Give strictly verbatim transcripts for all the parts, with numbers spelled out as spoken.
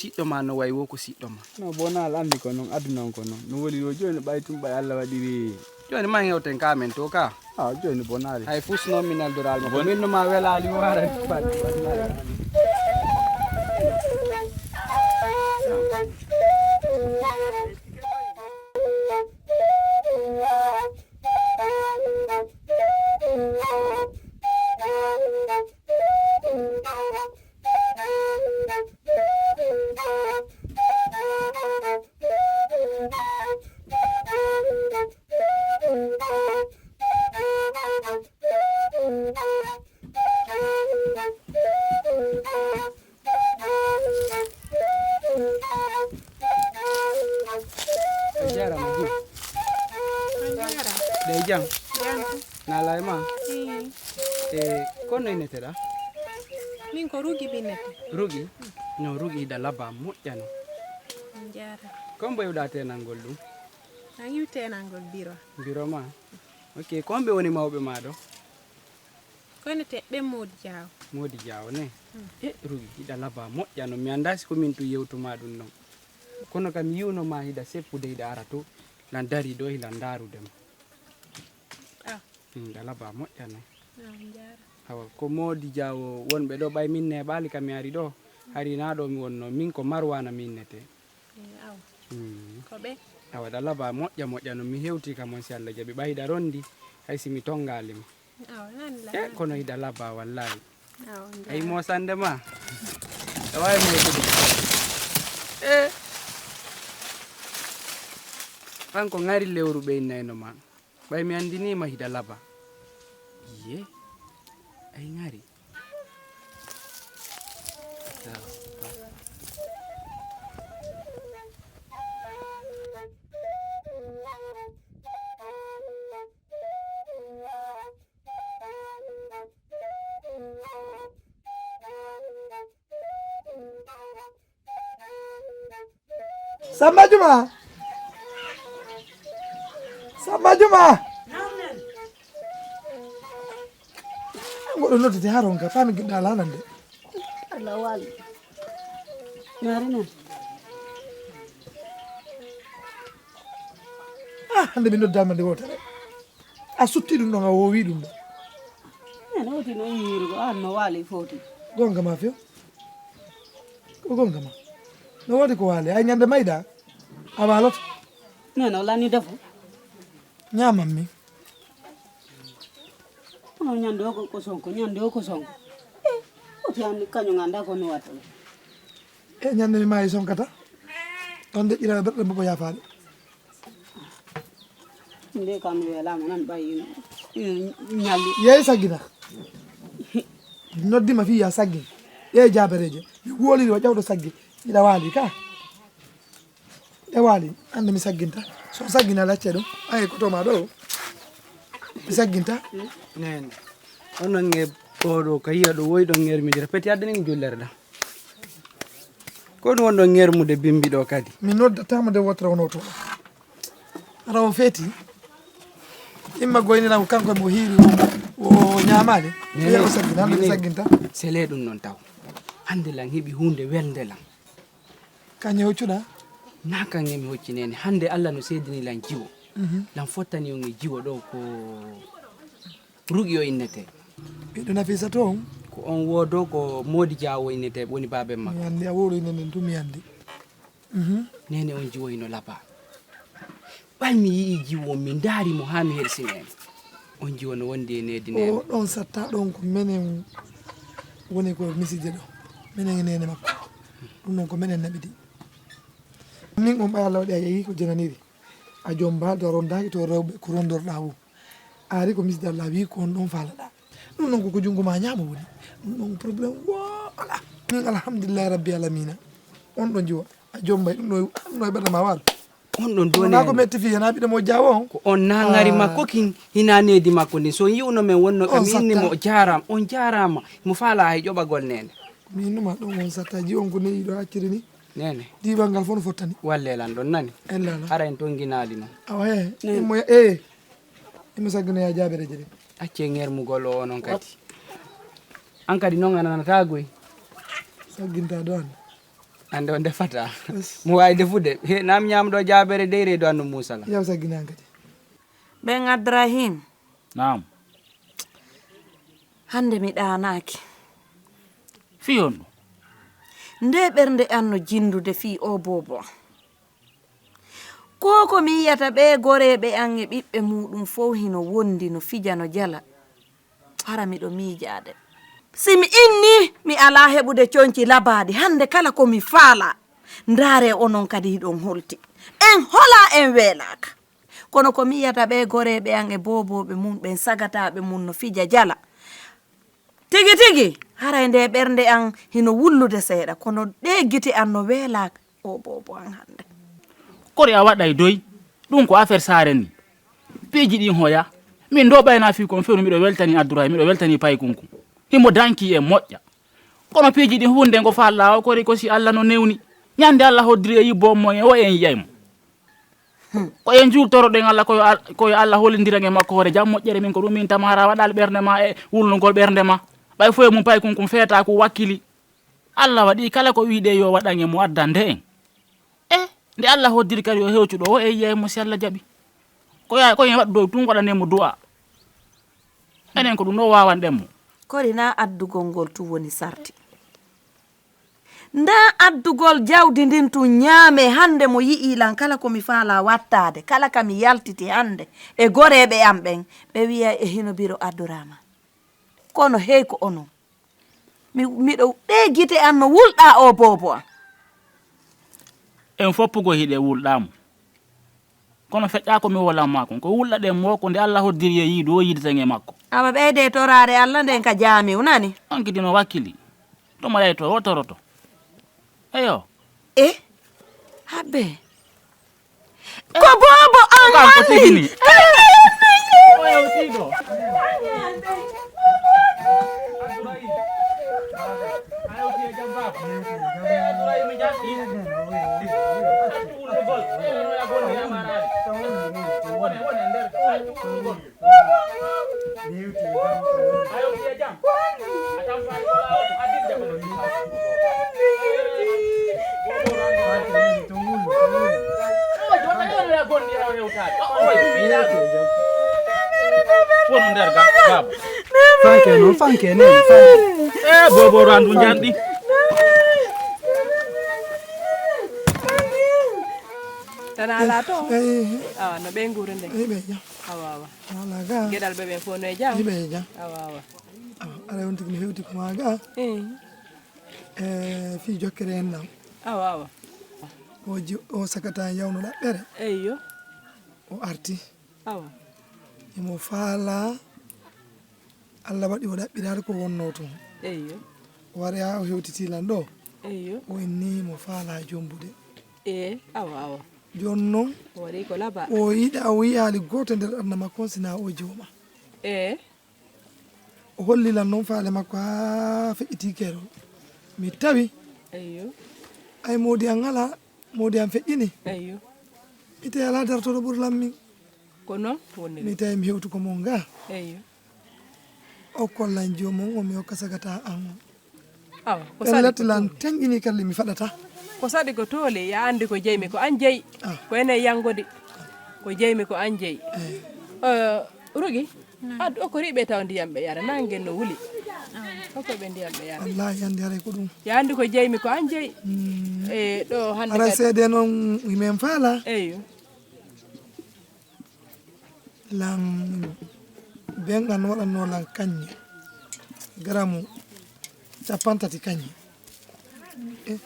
Siɗɗo ma no wayi wo ko siɗɗo ma. No, Bonaali, anndi ko non, aduna on ko non. No woni yo jooni, ɓay tun ɓay Alla waɗiri. Jooni ma hewten ka men to ka. Ah, jooni Bonaali. Hay fus non min aldoral ma ko. Bon- min no ma welaali wo hara. A jaaraama, Jim. A jaaraama. Ɗe jam? Jam. Naalaa e ma? Ii. E, ko no inneteɗaa? Min ko Rugi mi innete. Rugi? No, Rugi hiɗa labaa moƴƴa no. A jaaraama. Ko mbo iwɗaa teenangol ɗum? A iwi teenangol biro. Biro ma? Ok, ko homɓe woni mawɓe ma ɗo? Ko ene teɓɓen Moodi Jaawo. Moodi Jaawo ne? Mm. E, Rugi, hiɗa labaa moƴƴa no. Mi anndaa si ko min tun yewtu ma ɗum non. Kono kam mi yi'uno ma hiɗa seppude hiɗa ara to. Lan dari ɗo hiɗa ndaarude ma. Ah. Mm, hiɗa labaa moƴƴa no. Ah, on jaara. Awa, ko Moodi Jaawo wonɓe ɗo ɓay min neeɓaali ka mi ari ɗo. Hari naa ɗo mi wonno. Min ko Marwaana mi innete. Eh, awa. Mm. Ko ɓe? Awa, hiɗa labaa moƴƴa moƴƴa no mi hewti kam on si Alla jaɓi. Ɓay hiɗa rondi, hay si mi tongaali ma. Awa, nani la, e, nani. Kono hiɗa labaa, wallaahi. Awa, on jaara. Ay, moosande ma. Awa, e, moosande. E. Kanko ŋari lewru ɓe innayno ma. Ɓay mi anndinii ma hiɗa labaa. Iye. Ay, ŋari. Samba Juma. Samba Juma. An goɗɗo noddete haa ronka, fami giɗɗo alaa nande. Allah wali. Mari non. Ah, hande mi noddaama nde wootere. A sutti ɗum ɗon, a woowi ɗum ɗon. Min hoti no yiirugo, an no waali foti. Gonga ma few. Ko gonga ma. No woodi ko waali. Ay, ñande mayɗa, a waaloto. Nene, o lani defo. Ñaamam mi. Kono ñande o ko, ko sonko, ñande o ko sonko. Eh, oti an kañum annda ko no watta. E ñande mi maayi sonkata. On deƴƴira ɓerɗe mboɓo yaafaade. Nde kam mi welaama nan ɓay ino, ino ñalli. Yeey saggina. Noddima fii ya saggin. Ɗe jaabereeje. Mi woliri wa ƴawɗo saggi. Hiɗa waali ka. Ɗe waali. Annde mi sagginta. So saggina lacce ɗum. Ay, ko to ma ɗo. Mi sagginta. Nene. Onon e oɗo ka yiya ɗo woy ɗon ŋermidira. Peti addanin jullere ɗa. Ko ɗum wonɗon ŋermude bimbi ɗo kadi? Mi noddatama nde wotere wono to. Ara o feeti. Imma goyniran ko kanko mo hiiri o, o ñaamaali. Nene, wiya o saggina, hande mi nene, sagginta. Sele ɗum non taw. Hande lan heɓi hunde welde lan. Kañe hoccuɗa? Na kañe mi hocci nene. Hande Allah no seedini lan jiwo. Mhm. Lan fottani on e jiwo ɗo ko Rugi o innete. Ɓiɗɗo Nafisa to on? Ko on woodo ko Moodi Jaawo innete, woni baaben makko. Mi anndi a wowlo innde nden tun, mi anndi. Mhm. Nene on jiwo hino laba. Ɓay mi yi'i jiwo on, mi ndaari mo haa mi hersi nene. On jiwo no wondi e needi nene. O ɗon satta ɗon ko menen woni ko misije ɗo. Menen e nene makko. Ɗum ɗon ko menen naɓidi. Min on ɓay Allah waɗi a yehi ko jenaniri. A jombaali to a rondaaki to rewɓe ko rondorɗaa wo. A ari ko misde Allah wii ko on ɗon faalaɗaa. Ɗum ɗon ko ko junngo maa ñaamo woni. Ɗum ɗon problème woo alaa. Min alhamdulillahi rabbi alamina. On ɗon jiwa. A jombay ɗum ɗo, ɗum ɗo e ɓerɗe maa waalo. On ɗon dooni. Wonaa ko metti fii henaa ɓiɗɗo mo jaawo on. Ko on naŋari makko kin hinaa needi makko ndin. So yi'uno men wonno kam inni mo jaaraama. On jaaraama. Mo faalaa hay ƴoɓagol nene. Mi innuma ɗon on sattaaji on ko neyi ɗo acciri ni. Nene. Diiwal ngal fof no fottani. Walle lan ɗon nani. Ella lan. Hara en tonginaali non. Awa he. Nene. Immo ya, eh. Immo saggino ya jaabere jere. Acce ŋermugol o onon kadi. An kadi non a nanataa goy. Sagginta ɗo an. Hannde o defataa. Mo waawi defude. He, naam ñaamɗo jaabere dey reedu annu Muusa la. Yaw sagginaan kadi. Ben Abdrahim. Naam. Hannde mi ɗaanaaki. Fii honɗun? Ndee ɓernde an no jinndude fii oo boobo an. Ko ko mi yi'ata ɓee goreeɓe an e ɓiɓɓe muuɗum fow hino wondi no fija no jala. Hara miɗo miijaade. Si mi innii, mi alaa heɓude conci labaaɗi. Hannde kala ko mi faalaa. Ndaaree onon kadi hiɗon holti. En holaa, en weelaaka. Kono ko mi yi'ata ɓee goreeɓe an e boobooɓe mun ɓen sagataaɓe mun no fija jala. Tigi tigi, haray ndee ɓernde an hino wullude seeɗa, kono ɗee gite an no weelaaka. Oo boobo an hannde. Kori a waɗay doy, ɗun ko affaire saare ni. Piiji ɗin hoya. Min ɗoo ɓay naa fii kon fewnu miɗo weltanii Abdurahim, miɗo weltanii paykunkun. Himo dankii e moƴƴa. Kono piiji ɗin huunde ngo faallaa o kori ko si Alla no newni. Ñande Alla hoddiri e yibbo on mo en o en yi'ay mo. Ko en juultoroɗen Alla ko yo Al-, ko yo Alla hollindiran e makko hoore jam moƴƴere min ko ɗun min tama hara waɗal ɓernde ma e wulnugol ɓernde ma. Ɓay fow e mun paykunkun feetaa kun wakkili. Alla waɗi kala ko wi'uɗen yo waɗan e mo addande en. E, nde Alla hoddiri kadi o hewtuɗo o, e yi'ay mo si Alla jaɓi. Ko ya-, ko en waɗu dow tun waɗanen mo du'a. Enen ko ɗun ɗoo waawanɗen mo. Kori naa addugol ngol tun woni sarti. Ndaa addugol jawdi ndin tun ñaamee hannde mo yi'ii lan kala ko mi faalaa wattaade, kala ka mi yaltiti hannde e goreeɓe an ɓen, ɓe wi'ay e hino biro Abdurahman. Kono hey ko onon. Mi, miɗo, ɗee gite an no wulɗaa oo boobo an. En foppugo hiɗe wulɗaa mo. Kono feƴƴaa ko mi wolan maa kon. Ko wulɗaɗen mo ko nde Alla hoddiri e yiidu o yiideten e makko. Awa ɓeydee toraare Alla nden ka jaamiw nani. On kadi no wakkili. To mo yayto o toroto. Eyo. E? Habbe. Ko boobo an Kanko hannde. Tigi ni. Ko hewtiiɗo. Wonu nder ga, baaba. Fanke non, fanke non, fanke. Eh, boobo randu njandi. Tana alaa to? Eh, eh. Awa, no ɓe nguuri nde? Eh, ɓe jam. Awa, awa. Alaa ga. Geɗal ɓe ɓen fof no e jam? Eh, ɓe e jam. Awa, awa. Awa, aray on tigi no hewti ko maa ga. Eh. Eh, fii jokkere en ɗam. Awa, awa. O ji-, o sakata yawno ɗaɓɓere. Eyyo. O arti. Awa. Himo faalaa, Alla waɗi o ɗaɓɓiraali ko wonnoo ton. Eyyo. O wari haa o hewtitii lan ɗoo. Eyyo. O inni himo faalaa jombude. Ee, awa, awa. Jooni non, o waɗi ko laba. O yiɗa, o yi'aali gooto nder aduna makko on si naa o jooma. Ee. O holli lan non faale makko haa feƴƴitii keerol. Mi tawi. Eyyo. Ay moodi an alaa, moodi an feƴƴini. Eyyo. Mi tawi alaa dartooɗo ɓuri lan min. Ko non woniri. Mi tawi mi hewtu ko mon ga. Eyyo. O kollan joomum on, mi hokka sagata an on. Awa, ko saɗi ko lan too-, tanƴini kalli mi faɗata. Ko saɗi ko toole, ya anndi ko jeymi ko an jeyi. Ah. Ko enen yanngode. Ko jeymi ko an jeyi. Eh. Eh, Rugi, naam. Addu, okkorii ɓe taw ndiyam ɓe yara, naange no wuli. Ah. Okkorii ɓe ndiyam ɓe yara. Wallaahi, anndi haray ko ɗum. Ya anndi ko jeymi ko an jeyi. Mm. Eh, ɗo hannde haray kadi seede noon, himen faala. Eyyo. Lan bengan waɗanno lan kañe, garamu cappanɗe tati kañe. Eh.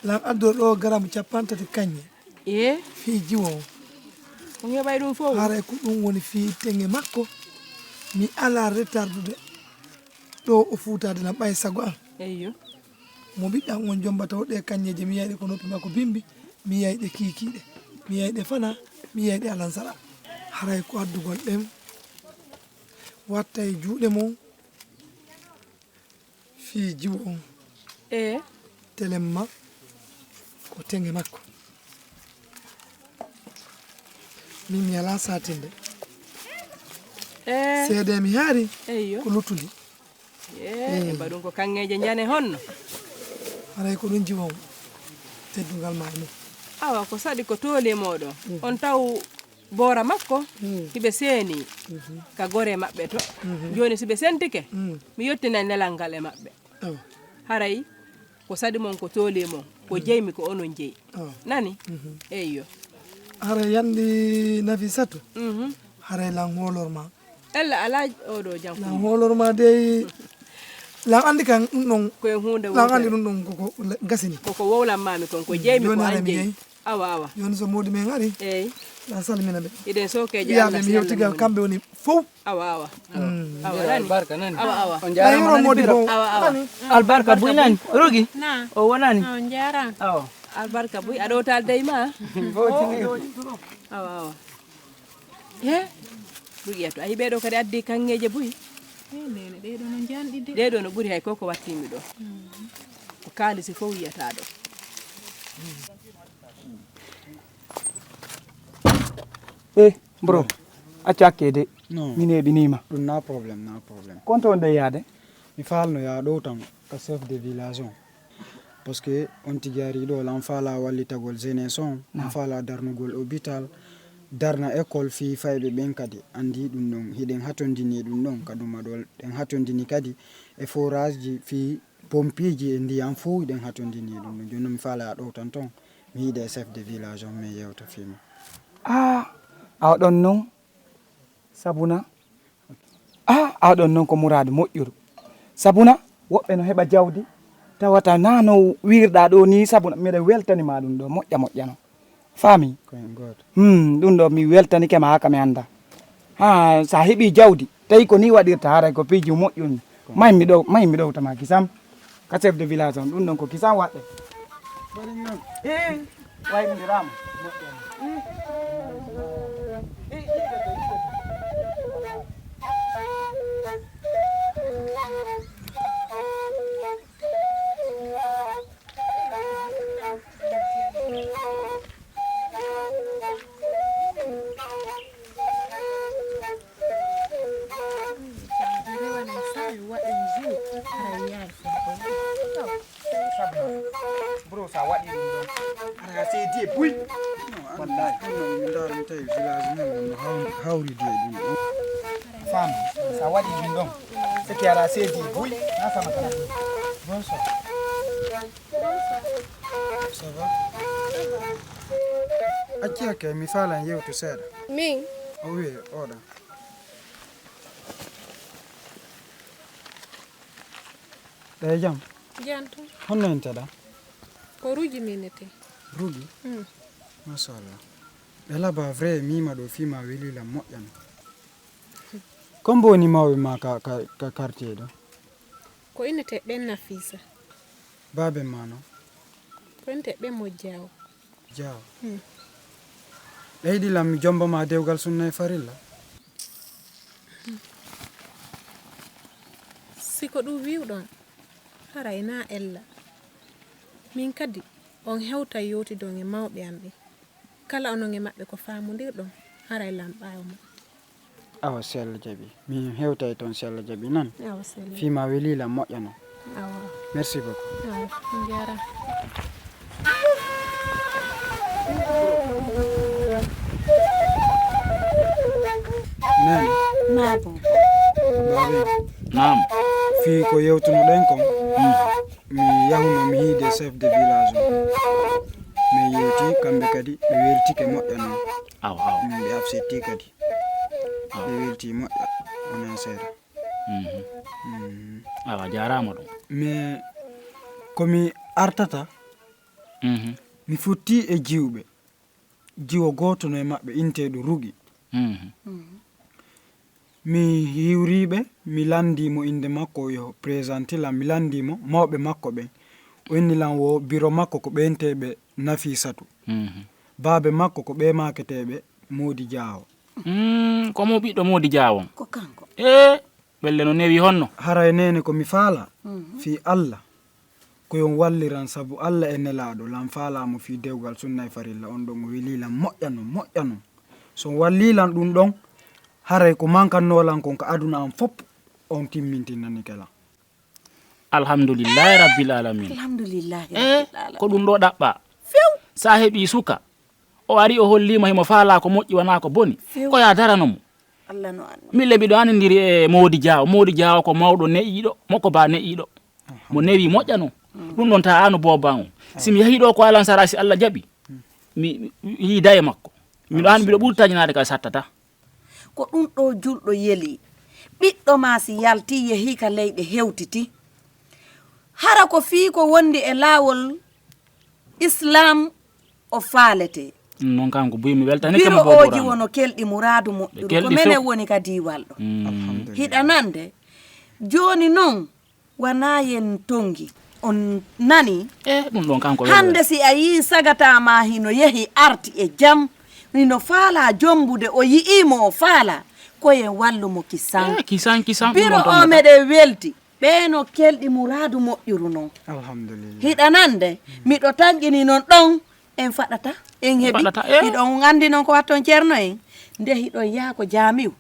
Lan addo ɗo garamu cappanɗe tati kañe. Ee? Fii jiwo on. On heɓay ɗum fof? Haray ko ɗum woni fii teŋe makko. Mi alaa retardude. Ɗo o fuutaade lan ɓay sago an. Eyyo. Mo ɓiɗɗan on jombata o ɗe kañeeje, mi yiyay ɗe ko noppi makko bimbi, mi yiyay ɗe kiikiiɗe, mi yiyay ɗe fana, mi yiyay ɗe alansara. Haray ko addugol ɗen watta e juuɗe mon fii jiwo on. Ee. Telemma ko teŋe makko. Min mi alaa saatinde. Eh. Seedee mi haari. Eyyo. Ko luttude. Eh, eh, mbaɗun ko kaŋŋeeje njane honno? Haray ko ɗun jiwon teddungal maa e mun. Awa, ko saɗi ko tooli e mooɗon. Mm. On taw boora makko, mm, hiɓe seeni, mhm, ka gore maɓɓe to. Mhm. Jooni si ɓe sentike, mm, mi yottinay nelal ngal e maɓɓe. Awa. Haray ko saɗi mon, ko tooli e mon, ko, mm, jeymi ko onon jeyi. Awa. Nani? Mhm. Eyyo. Haray yandi Nafisatu? Mhm. Haray lan hoolor ma. Ella alaa oɗo jam. Lan hoolor ma dey. Lan andi kan ɗun ɗon. Ko e huunde lan andi wootere. Ɗun ɗon ko, ko gasini. Ko ko wowlan maami kon, ko, mm, jeymi ko an jeyi. Awa, awa. Jooni so moodi men ari. Eey. Lan salmina ɓe. Hiɗen sookeeji Allah, mi yewtigal kamɓe woni fow. Awa, awa. Mm. Awa, nani? Albarka, nani? Awa, awa. On jaaraama, nani, moodi fow. Awa, awa. Nani? Albarka buy, nani? Rugi? Na. O wonani? On jaaraama. Awa. Albarka buy, aɗo tal dey ma? Awa, awa. He? Ruqiyatu, a hiɓee ɗoo kadi addi kaŋŋeeje buy? Eh, neene, ɗee ɗoo no njanɗi de. Ɗee ɗoo no ɓuri hay ko ko wattiimi ɗoo. Mm. Ko kaalisi fow yiyataa ɗoo. Eh, bro, accu hakkee de. Non. Mi neeɓiniima. Ɗun na problème, na problème. Konto on ɗon yaade? Mi faalno yaa ɗoo tan ka chef de village on. Parce que on tigi ari ɗoo, lan faalaa wallitagol jeunesse on, lan faalaa darnugol hôpital, darna école fii fayɓe ɓen kadi. Anndi ɗun ɗon, hiɗen hatondini e ɗun ɗon, ka ɗun ma ɗoo, ɗen hatondini kadi e forage ji fii pompiiji e ndiyan fow, hiɗen hatondini e ɗun ɗon. Jooni non mi faalaa ɗoo tan ton, mi yiida e chef de village on, mi yewta fii ma. Ah, awa ɗon non, Sabuna. Ah, awa ɗon non ko muraadu moƴƴuru. Sabuna, woɓɓe no heɓa jawdi, tawata naa no wiirɗaa ɗoo nii, Sabuna, miɗa weltani ma ɗun ɗoo, moƴƴa moƴƴa non. Faami? Ko hen gooto. Hmm, ɗun ɗoo mi weltanike ma haa ka mi annda. Haa, si a heɓii jawdi, tawi ko nii waɗirta, haray ko piiji moƴƴun. Ko. May mi ɗow-, may mi ɗowta ma kisam. Ka chef de village on, ɗun ɗon ko kisan waɗɗe. Eh, waynondiraama. Bro, sa waɗi ɗun ɗon, hara a seedi e buy. Wallahi. Ɗun ɗon, mi ndaara, mi tawi village men on no haw-, hawridi e ɗun ɗon. Fam, sa waɗi ɗun ɗon, c'est que hara a seedi e buy. Na sama kana. Bonsoir. Ça va? Acci hakke, mi faalan yewtu seeɗa. Min? O wi, oɗa. Ɗe jam? Jam tun. Honno enteɗa? Ko Rugi mi innetee. Rugi? Mm. Machallah. Ɓe laba vrai, mi ma ɗoo fii ma weli lan moƴƴa non. Ko hombo woni mawɓe ma ka, ka, ka quartier ɗoo? Ko innetee ɓen Nafisa. Baaben ma non? Ko innetee ɓen mo Jaawo. Jaawo. Hmm. Ɓe yiɗi lan mi jomba ma dewgal sunna e farilla? Si ko ɗun wi'uɗon, haray naa ella. Min kadi, on hewtay yewtidon e mawɓe an ɓen. Kala onon e maɓɓe ko faamondirɗon, haray lan ɓaawo mon. Awa, si Allah jaɓi. Mi hewtay ton, si Allah jaɓi non. Awa, si Allah. Fii ma weli lan moƴƴa non. Awa. Merci beaucoup. Awa, on jaaraama. Naam. Naam. Baabe. Naam. Fii ko yewtunoɗen kon, mm, mi yahuno mi hiide chef de village on. Min yewti, kamɓe kadi ɓe weltike moƴƴa non. Awa, awa. Mm, ɓe hafsitti kadi. Awa. Ɓe welti moƴƴa, wonaa seeɗa. Mhm. Mm. Awa, jaaraama ɗon. Mais ko mi artata, mhm, mi fotti e jiwɓe. Jiwo gooto no e maɓɓe, inteeɗo Rugi. Mhm. Mi hiwrii ɓe, mi lanndii mo innde makko, o yo présente lan. Mi lanndii mo mawɓe makko ɓen. O inni lan wo biro makko ko ɓeynteeɓe Nafisatu. Mhm. Baabe makko ko ɓee maaketeeɓe Moodi Jaawo. Mm, ko mo ɓiɗɗo Moodi Jaawo on? Ko kanko. Ee, ɓelle no newi honno? Haray neene ko mi faala, mhm, fii Alla, ko yo on walliran sabu Alla e Nelaaɗo, lan faalaa mo fii dewgal sunna e farilla, on ɗon o welii lan moƴƴa non, moƴƴa non. Si on wallii lan ɗun ɗon, Haray ko mankannoo lan kon ka aduna an fow, on timmintinanike lan. Alhamdulillahi rabbil alamin. Alhamdulillahi Eh, rabbil alamin. Ko ɗum ɗo ɗaɓɓa. Few. Sa heɓi suka, o ari o hollima himo faala ko moƴƴi wona ko boni. Few. Ko ya darano mo. Allah no anndi. Mille miɗo anndiri e Moodi Jaawo. Moodi Jaawo ko mawɗo ne'iiɗo, mo ko ba ne'iiɗo. Mo newi moƴƴano. Ɗum ɗon ta anu boban on. Si mi yahi ɗo ko alansara si Allah jaɓi. Mi mi- yiida e makko. Miɗo an miɗo ɓuri tañinaade ka sattata. Ko ɗum ɗo julɗo yeli. Ɓiɗɗo ma si yalti yehi ka leyɗe hewtiti. Hara ko fii ko wondi e laawol Islam o faalete. Ɗum noon kanko buy mi weltanike Biro mo ooji boboran. Wono kelɗi muraadu moƴƴuru. Ko Kelɗi menen few. Woni ka diiwal ɗo. Mm. Hiɗa nande. Jooni noon wanaa yen tongi. On nani? E ɗum ɗon kanko Hannde si a yii sagataa ma hino yehi arti e jam, hino faalaa jombude, o yi'ii mo o faalaa, ko yen wallu mo kisan. E kisan kisan ɗum Biro ɗon o tan. Meɗen welti, ɓee no kelɗi muraadu moƴƴuru non. Alhamdulillah. Hiɗa nande, miɗo tanƴini non ɗon, en faɗata, en heɓi. Faɗata, eh. Hiɗon anndi non ko watton ceerno en, nde hiɗon yaha ko jaamiw.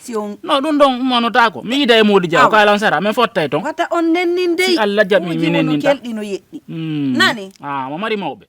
Si on No ɗum ɗon ummanotaako. Mi yiida e Moodi Jaawo, Awa. Ka lansara, min fottay ton. Wata on nennin dey. Si Allah jaɓi, Uuji mi wono nenninta. Kelɗi no yeɗɗi. Mm. Nani? Ah, mo mari mawɓe.